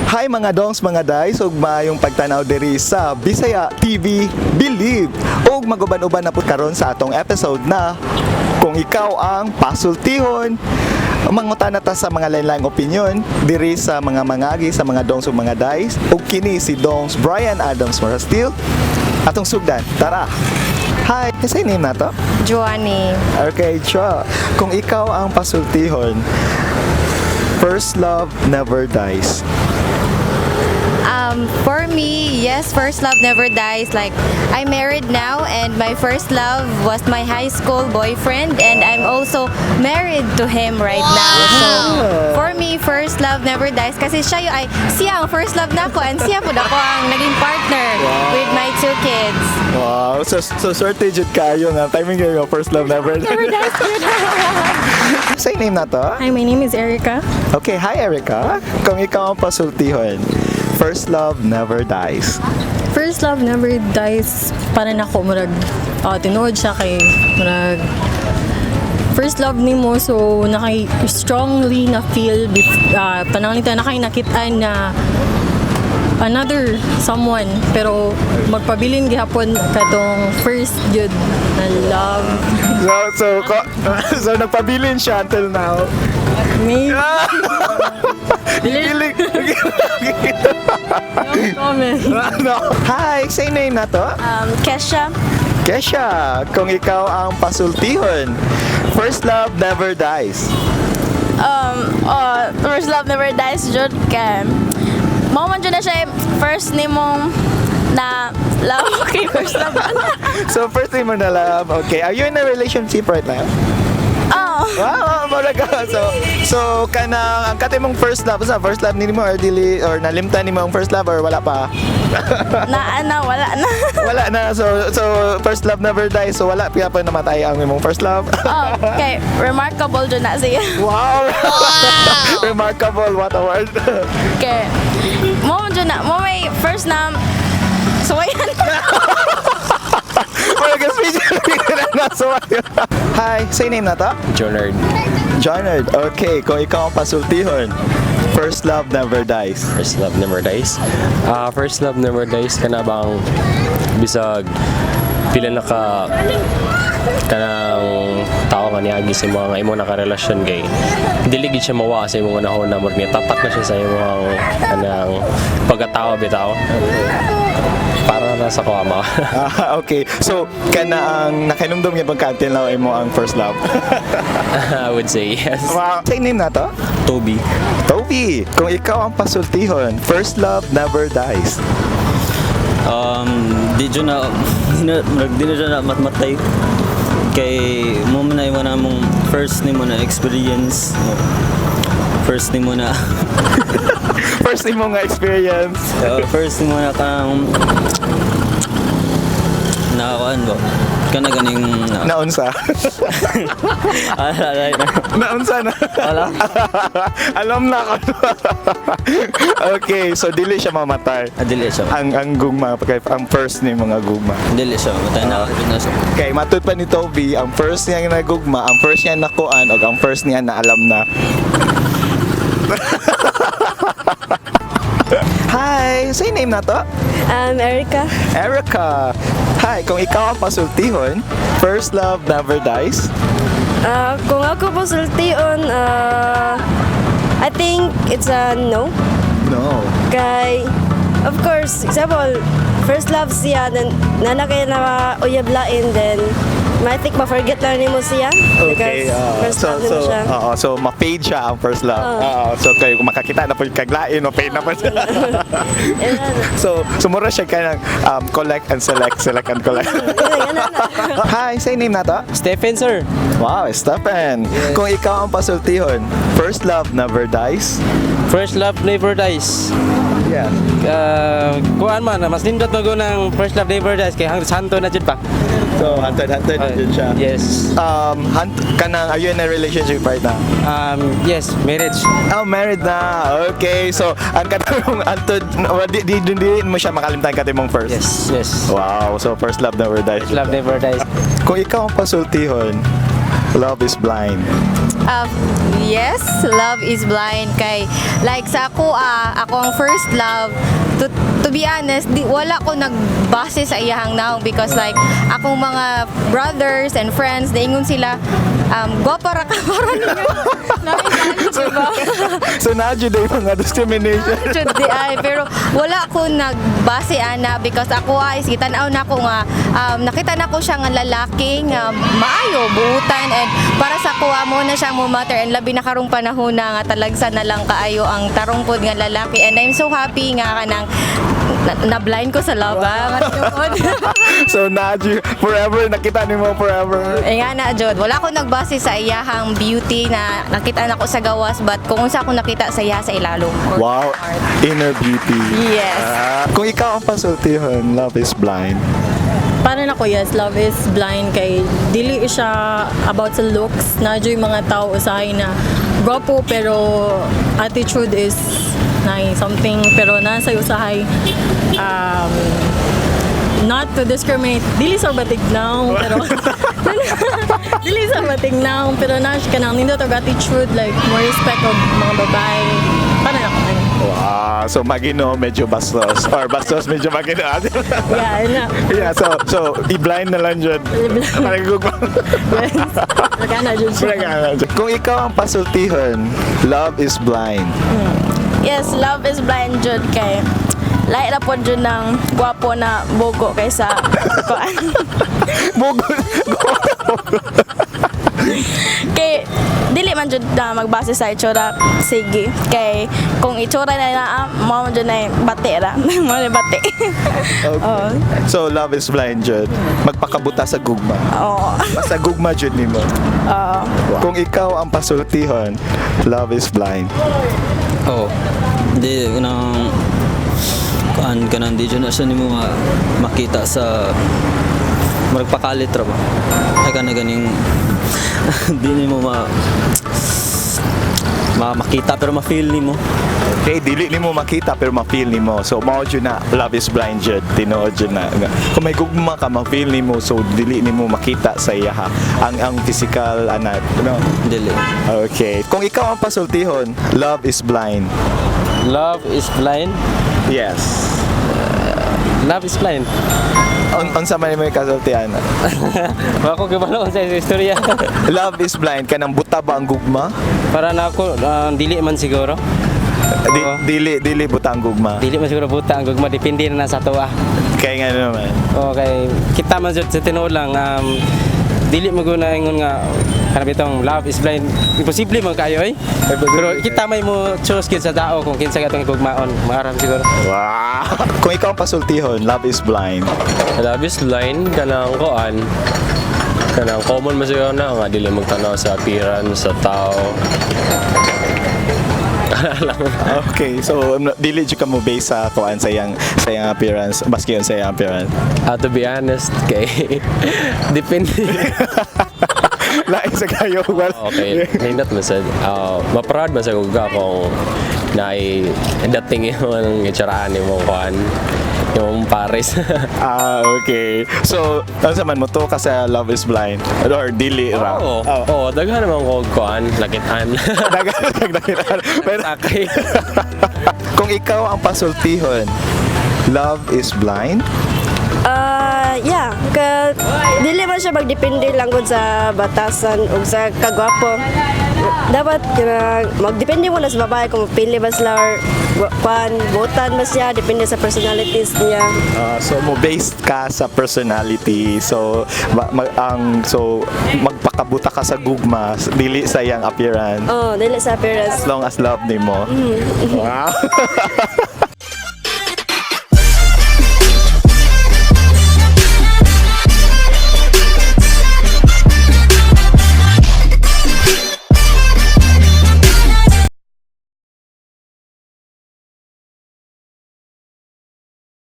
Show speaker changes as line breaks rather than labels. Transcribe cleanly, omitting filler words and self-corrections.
Hi, mga dongs, mga days, ug maayong pagtanaw diri sa Bisaya TV Believe. Ug maguban-uban na pud karon sa atong episode na "Kung Ikaw ang Pasultihon". Mangutana ta sa mga lain-laing opinion diri sa mga mangagi sa mga dongs ug mga days. Ug kini si Dongs Brian Adams Marastil. Atong sugdan, tara. Hi, kasi name nato?
Joanny.
Okay, sure. Kung ikaw ang pasultihon, first love never dies.
For me, yes, first love never dies. Like, I'm married now, and my first love was my high school boyfriend, and I'm also married to him right now. So, for me, first love never dies. Kasi siya yung, ay, siya ang first love nako, and siya pud ako ang naging partner with my two kids.
Wow, so swerte jud kayo nga timing kayo, first love never
Never dies.
Say name nato?
Hi, my name is Erica.
Okay, hi, Erica. Kung ikaw ang pasultihon, first love never dies.
First love never dies para nako, murag tinuod siya kay murag first love nimo, so nakay strongly na feel panahon nito nakay nakitaan na another someone, pero magpabilin gihapon katong first jud na love.
So nagpabilin siya until now.
Maybe.
Giling.
No comment.
No. Hi, say name nato?
Kesha.
Kesha, kung ikaw ang pasultihon, first love never dies.
Oh, first love never dies jud kay mao man jud na siya first nimong na love, okay, first love.
So first name mo na love. Okay, are you in a relationship right now?
Oh.
Wow, mura ka. So kanang ang kati mong first love, sa first love nimo or dili or nalimtan nimo ang first love or wala pa?
Na ana, wala na.
Wala na. So first love never dies. So wala pa namatay ang imong first love.
Oh, okay, remarkable jud na siya.
Wow. Remarkable, what a word.
Kay mao man jud na mo may first na suwayan.
Mura ka speech na so. Hi, say name nato?
Jonard.
Jonard. Okay, kung ikaw ang pasultihon, first love never dies.
First love never dies. Ah, first love never dies kana bang bisag pila na ka kanang tao nga niagi sa mga imo nakarelasyon, kay dili gid siya mawa sa imong panahon na murag tatak na siya sa imong kanang pagkatao bitaw, para na sa kuama.
Ah, okay. So, kana ang nakainumdum nga pagka until now imo ang first love.
I would say yes.
Wow. Say name nato?
Toby.
Toby, kung ikaw ang pasultihon, first love never dies.
Di dyan na, di na dyan na matmatay. Kay mo man na imo na mong first nimo na experience. No? First nimo na
First nimo nga experience.
First nimo na kang nakakuan ba? Kana ganing na,
Naunsa.
Ala, ala,
Naunsa na.
Wala.
Alam na ko. Okay, so dili siya mamatay.
Ah, dili siya.
Ang gugma, kay ang first ni mga gugma.
Dili siya mamatay na na siya.
Kay matud pa ni Toby, ang first niya nga nagugma, ang first niya nakuan og ang first niya na alam na. Hi, say name nato?
Erica.
Erica. Hi, kung ikaw ang pasultihon, first love never dies.
Kung ako pasultion, I think it's a no.
No.
Kay, of course, example, first love siya, then nana kay na uyab lain, then I think ma-forget lang nimo siya.
Okay,
Because first
so
love nimo
so
siya.
Oo, so ma-fade siya ang first love. Oo, so kayo kung makakita na pud kaglain, ma-fade na pud siya. So mura siya kanang collect and select, select and collect.
Yun, na.
Hi, say name nato?
Stephen, sir.
Wow, Stephen. Kung ikaw ang pasultihon, first love never dies.
First love never dies.
Yeah.
Kuan man, mas nindot mo ng first love never dies kay hanggang santo na jud pa.
So, hunted, hunted jud siya.
Yes.
Hunt, kanang, are you in a relationship right now?
Yes, marriage.
Oh, married na. Okay, so, ang katong antod, di mo siya makalimtan kato mong first.
Yes.
Wow, so first love never dies.
First love never dies.
Kung ikaw ang pasultihon, love is blind.
Yes, love is blind kay like sa ako ako ang first love, to be honest, di, wala ko nagbase sa iyahang naong because like akong mga brothers and friends, naingon sila, gwapa ra ka para ninyo. Diba?
So naa jud ay mga discrimination.
Jud di ay, pero wala ko nagbase ana because ako ay gitan-aw na ko nga nakita na ko siya nga lalaki nga maayo buutan and para sa kuha mo na siya mo matter and labi na karong panahon na nga talagsa na lang kaayo ang tarong pod nga lalaki and I'm so happy nga kanang na blind ko sa love ah. Matinuod.
So naa jud forever, nakita nimo forever.
Eh nga na jud, wala ko nagbase sa iyahang beauty na nakita na ko sa gawas but kung unsa ko nakita sa iya sa ilalom.
Wow, inner beauty.
Yes.
Ah, kung ikaw ang pasultihon, love is blind.
Para nako, yes, love is blind kay dili siya about sa looks. Na yung mga tao usahay na gwapo pero attitude is nice something, pero nasa usahay not to discriminate, dili sa batignaw, pero dili sa batignaw, pero na siya kanang nindot og attitude, like more respect og mga babae para nako ano.
Wow, so magino medyo bastos or bastos medyo magino.
Yeah, na.
Yeah, so i-blind na lang jud. Parang gugma.
Yes, Lagana jud siya.
Kung ikaw ang pasultihon, love is blind.
Yes, love is blind jud kay lahi na pod jud ng gwapo na bugo kaysa kuan.
Bugo.
Kay dili man jud na magbase sa itsura, sige. Kay kung itsura na naa, mao man jud na bati ra. Mao na bati.
Okay. So love is blind jud. Magpakabuta sa gugma.
Oo.
Basta gugma jud nimo.
Oo.
Kung ikaw ang pasultihon, love is blind.
Oh, di kanang kuan, kanang di jud na siya nimo makita sa murag pakalit ra ba. Ay, kana ganing di nimo ma makita pero ma-feel nimo.
Okay, dili nimo makita pero ma-feel nimo. So mao jud na love is blind jud, tinuod jud na. Kung may gugma ka, ma-feel nimo, so dili nimo makita sa iya ha ang physical ana, no.
Dili.
Okay. Kung ikaw ang pasultihon, love is blind.
Love is blind.
Yes.
Love is blind.
Unsa man imo kasultian?
Wa ko gibalo sa istorya.
Love is blind, kanang buta ba ang gugma?
Para na ako, dili man siguro.
Di,
Oo.
dili buta ang gugma.
Dili man siguro buta ang gugma, depende na sa tuwa.
Kaya nga naman.
Okay, kita man jud sa tinuod lang, dili mo guna ingon nga kana bitong love is blind, imposible man kayo eh. Pero kita may mo choose gid sa tao kung kinsa katong gugmaon, maaram siguro.
Wow. Kung ikaw ang pasultihon, love is blind.
Love is blind, kanang kuan. Kanang common man siguro na nga dili magtanaw sa appearance sa tao. Lang.
Okay, so dili jud ka mo base sa kuan sa iyang appearance, maski yun sa iyang appearance.
Ah, to be honest, kay depende.
Lain sa kayo. Well,
Okay, nindot man sad. Ma-proud man sa ka kung naay dating yung itsuraan ni mong kuan yung Paris.
Ah, okay. So, ano man mo to ka sa love is blind or dili ra?
Oo, oh, daghan naman ko kuan, lakitan.
Daghan daghan. Pero
Sakay.
kung ikaw ang pasultihon, love is blind.
Ah, yeah, ka dili man siya magdepende lang gud sa batasan ug sa kagwapo. Dapat kanang magdepende mo na sa babae kung pili ba sila or kwan, buotan ba siya, depende sa personalities niya.
Ah, so mo based ka sa personality. So ang so magpakabuta ka sa gugma, dili sa iyang appearance.
Oh, dili sa appearance.
As long as love nimo. Wow.